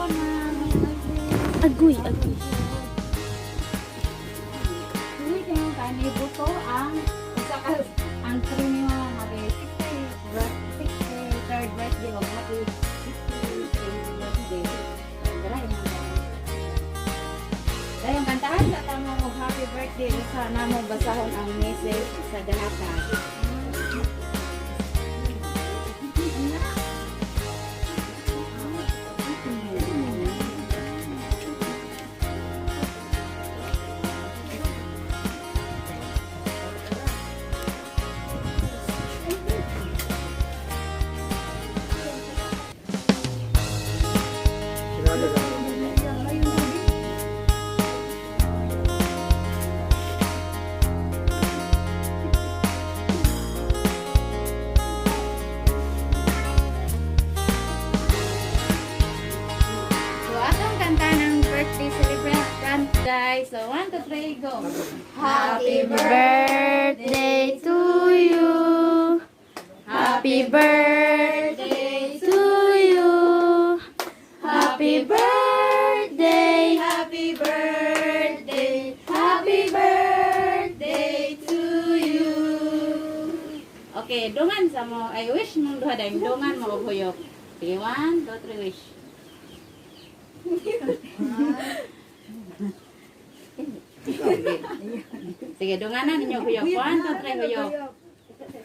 hapon, ma'am. Agoy, agoy. Uy, kayo kani buto ang usa ka ang premium happy 63rd birthday o happy 63rd birthday. Dara imong Dayon kantahan sa tamo og happy birthday usa namo basahon ang message sa gahatag. So atong kanta ng birthday celebrant, guys. So 1, 2, 3, go. Happy birthday to you. Happy birthday to you. Happy birthday. Happy birthday. Happy birthday to you. Okay, dungan sa mo. Ay, wish mong duha dahil dungan mo og huyok. Sige, 1, 2, 3, wish. Sige. Sige, dunganan ninyo huyok. 1, 2, 3, huyok.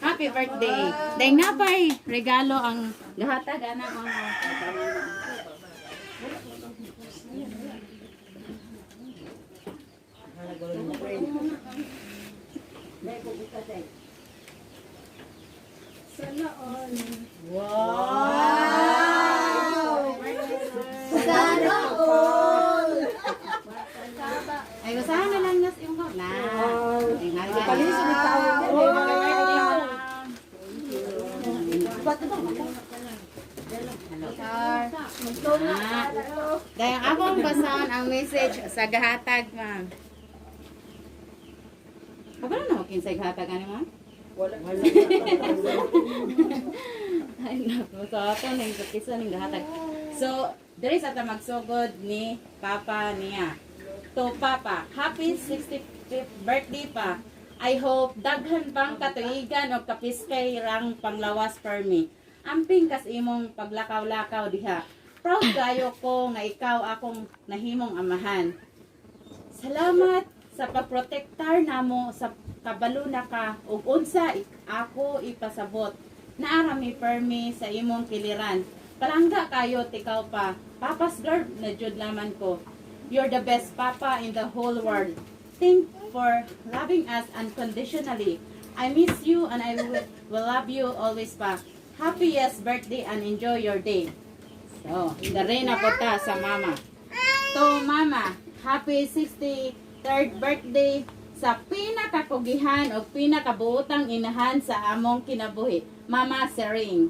Happy birthday. Dahil nga pa'y regalo ang gahatag, anak mo. Sana all. Ay, usahan na lang nas yung na. Palis ni tao yan eh. Happy birthday, ma'am. Ah. Dahil akong basahon ang message sa gahatag, ma'am. Kabalo na mo kinsay gahatag ani, ma'am? Wala. Ay, naku. So, ako nang kisa ning gahatag. So, diri sa ta magsugod ni Papa niya. To Papa, happy 65th birthday pa. I hope daghan pang katuigan o kapiskay rang panglawas for me. Amping kas imong paglakaw-lakaw diha. Proud kayo ko nga ikaw akong nahimong amahan. Salamat sa pagprotektar namo sa kabalo na ka ug unsa ako ipasabot. Naara mi permi sa imong kiliran. Palangga kayo tikaw pa. Papa's girl na jud laman ko. You're the best papa in the whole world. Thank for loving us unconditionally. I miss you and I will love you always pa. Happiest birthday and enjoy your day. So, dere na po ta sa mama. To mama, happy 63rd birthday sa pinakakugihan o pinakabuotang inahan sa among kinabuhi, Mama Sering.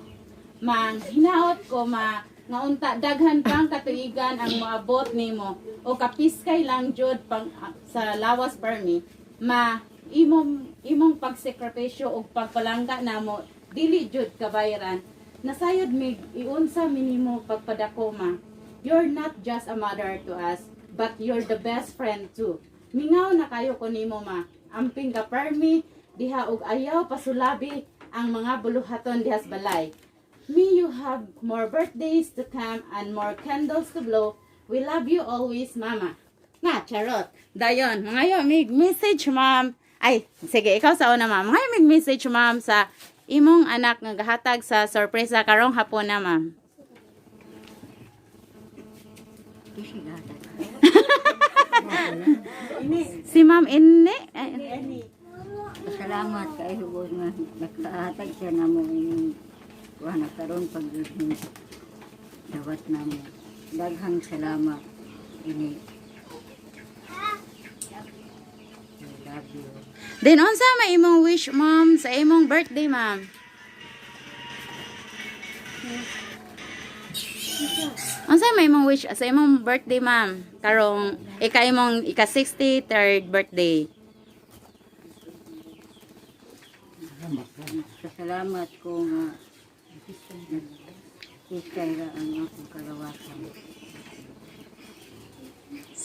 Mang hinaot ko ma nga unta daghan pang katuigan ang moabot nimo o kapiskay lang jud pang sa lawas permi ma imong imong pagsakripisyo ug pagpalangga namo dili jud kabayaran. Nasayod mig iunsa minimo pagpadako, ma. You're not just a mother to us, but you're the best friend too. Mingaw na kayo ko nimo, ma. Amping ka permi diha og ayaw pasulabi ang mga buluhaton diha sa balay. May you have more birthdays to come and more candles to blow. We love you always, Mama. Nga, charot. Dayon, mga yo, may message, ma'am. Ay, sige, ikaw sa una, ma'am. Mga may message, ma'am, sa imong anak nga gahatag sa sorpresa karong hapon na, ma'am. Si Ma'am Ine. Ay, Salamat kay hubos nga nakahatag siya namo ining kuha na karon pag dawat namo. Daghang salamat ini. I love you. Then, unsa may imong wish, ma'am, sa imong birthday, ma'am? Unsa may imong wish sa imong birthday, ma'am? Karong ika imong ika 63rd birthday. Salamat ko nga nagkiskay ra ang akong kalawasan.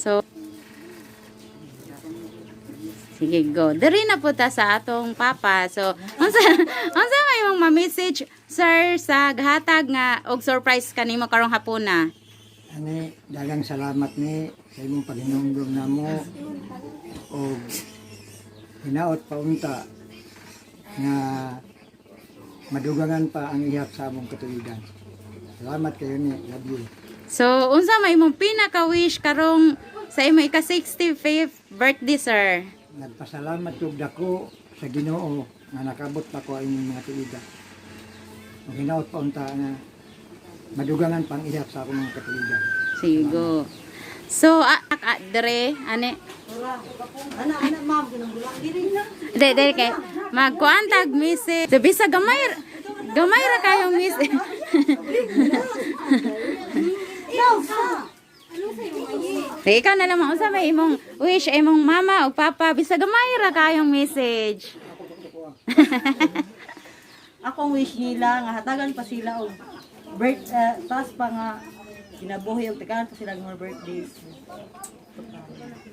So, sige, go. Diri na po ta sa atong papa. So, unsa may imong ma-message, sir, sa gahatag nga og surprise kanimo karong hapuna? Ani, daghang salamat ni sa imong paghinumdum namo og hinaot pa unta nga madugangan pa ang ihap sa among katuigan. Salamat kayo ni, love you. So, unsa may imong pinaka-wish karong sa imong ika-65th birthday, sir? Nagpasalamat kog dako sa Ginoo nga nakabot pa ko inyong mga tuigan. Ug hinaot pa unta nga madugangan pa ang ihap sa akong mga katuigan. Sige, go. So, dire, ani. Ana, ana, ma'am, ginanggulang diri na. De, kay magkuan tag message. So, bisa gamay, gamay ra kayong message. Di, ikaw na lang, unsa may imong wish imong mama o papa, bisa gamay ra kayong message. Akong wish nila nga hatagan pa sila og birth taas pa nga kinabuhi og tagaan pa sila og more birthdays.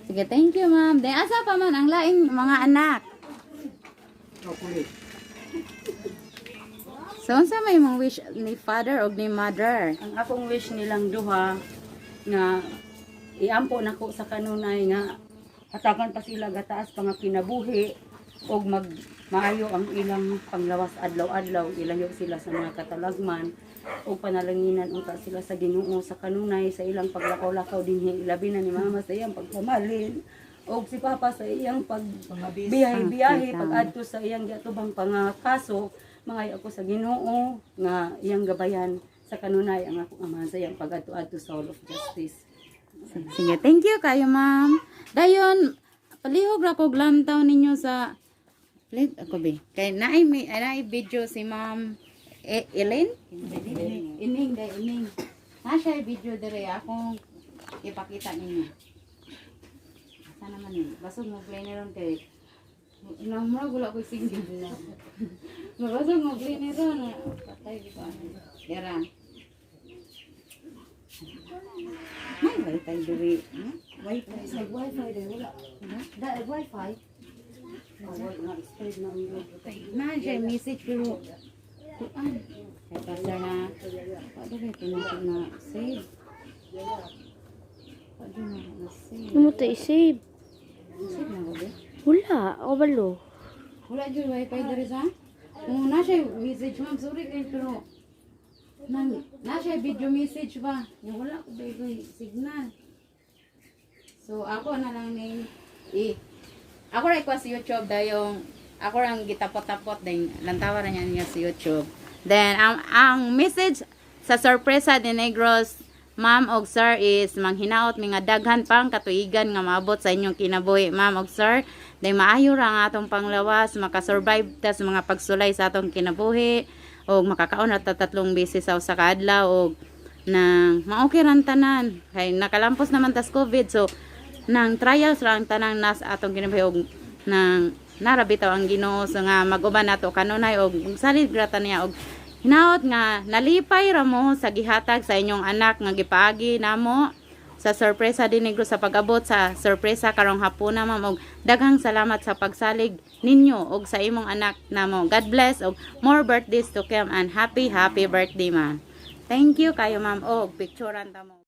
Sige, thank you, ma'am. Then asa pa man ang laing mga anak? Okay. So, unsa may imong wish ni father o ni mother? Ang akong wish nilang duha nga iampo nako sa kanunay nga hatagan pa sila gataas pa nga kinabuhi og mag maayo ang ilang panglawas adlaw-adlaw, ilayo sila sa mga katalagman og panalanginan unta sila sa Ginoo sa kanunay sa ilang paglakaw-lakaw dinhi, ilabi na ni mama sa iyang pagpamalin og si papa sa iyang pag biyahe-biyahe pag-adto sa iyang giatubang pangakaso. Mangayo ako sa Ginoo nga iyang gabayan sa kanunay ang akong amahan sa iyang pag-adto-adto sa Hall of Justice. Sige, thank you kayo, ma'am. Dayon, palihog ra kog lantaw ninyo sa Late ako be. Kay naay may naay video si Ma'am Elaine? Ining day ining. Na siya video dire akong ipakita ninyo. Asa naman ni? Basog mo play ni ron kay Namura wala ko signal. Mabasog mo play ni ron. Patay ko ano. Dira. May wifi diri. Hmm? Wifi, sa wifi dai wala. Da wifi. Na siya message pero kuan. Kay pastor na pwede ba ito na na save? Pwede na na save. Ano mo to i-save? Save na ba ba? Wala. Ako balo. Wala jud wifi diri sa? Oo, na siya message, ma'am. Sorry kay pero nang na siya video message ba? Yung wala ko ba signal. So ako na lang ni i ako ra ko sa YouTube dayong ako rang gitapot-tapot din lantawa ra niya niya sa YouTube. Then ang message sa sorpresa ni Negros ma'am og sir is manghinaot mi nga daghan pang katuigan nga maabot sa inyong kinabuhi, ma'am og sir. Dahil maayo ra ang atong panglawas, makasurvive ta sa mga pagsulay sa atong kinabuhi og makakaon ra ta tatlong beses sa usa ka adlaw og nang maokay ra ang tanan kay nakalampos naman tas COVID, so nang trials ra ang tanang nas atong kinabuhi og nang narabitaw ang Ginoo so nga mag-uban nato kanunay og salig ra ta niya og hinaot nga nalipay ra mo sa gihatag sa inyong anak nga gipaagi namo sa sorpresa din Negros sa pag-abot sa sorpresa karong hapuna, ma'am, og daghang salamat sa pagsalig ninyo og sa imong anak namo. God bless og more birthdays to come and happy happy birthday, ma'am. Thank you kayo, ma'am, og picturean ta mo.